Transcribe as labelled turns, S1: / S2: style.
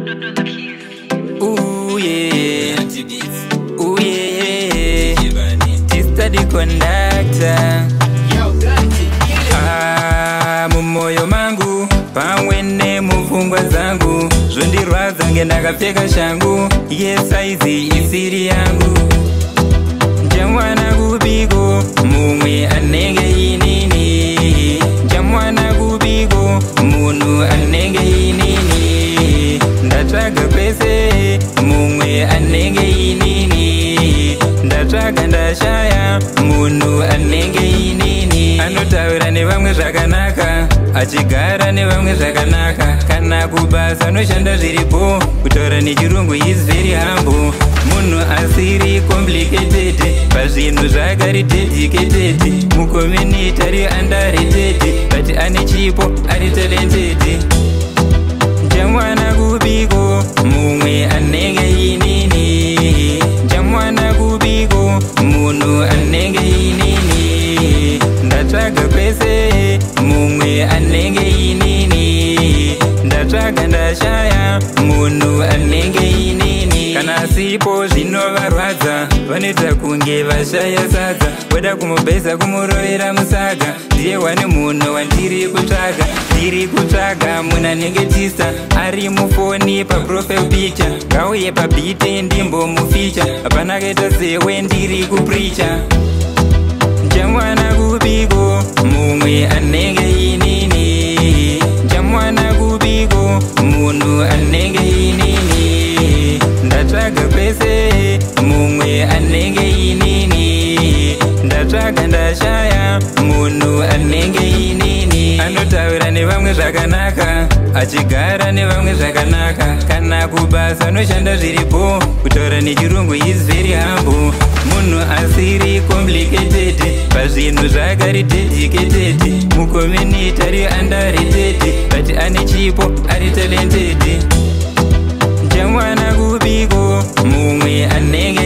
S1: Ooh yeah, ooh yeah, Tista the conductor. Ah, mumoyo mangu pamwe nemupfungwa dzangu zvondirwadza nge ndakapfeka shangu yesaizi isiri yangu. Ndichamuwana kupiko mumwe anenge inini? Ndichamuwana kupiko munhu anenge inini? Ndatsvaga kwese mumwe anenge inini, ndatsvaga ndashaya munhu anenge inini. Anotaura nevamwe zvakanaka, achigara nevamwe zvakanaka, kana kubasa anoshanda zviripo, kutaura nechirungu is very humble. Munhu asiri complicated, pazvinhu zvakari dedicated, mucommunity ari underrated, but ane chipo, ari talented. Ndichamuwana kupiko mumwe anenge inini? Ndichamuwana kupiko munhu anenge inini? Ndatsvaga kwese mumwe anenge inini, ndatsvaga ndashaya munhu anenge inini. Kana asipo zvinovarwadza, vanoita kunge vashaya sadza, voda kumubheza, kumurovera musaga. Ndiye wane munhu wandiri kutsvaga, ndiri kutsvaga munhu anenge Tista ari mufoni paprofile picture. Ngauye pabeat ndimbomuficha, hapana kaita sewe, ndiri kupreacha. Ndichamuwana kupiko mumwe anenge inini? Ndichamuwana kupiko munhu anenge inini? Ndatsvaga kwese mumwe anenge inini, ndatsvaga ndashaya munhu anenge inini. Anotaura nevamwe zvakanaka, achigara nevamwe zvakanaka, kana kubasa anoshanda zviripo, kutaura nechirungu is very humble. Munhu asiri complicated, pazvinhu zvakari dedicated, mucommunity ari underrated, but ane chipo, ari talented. Ndichamuwana kupiko mumwe anenge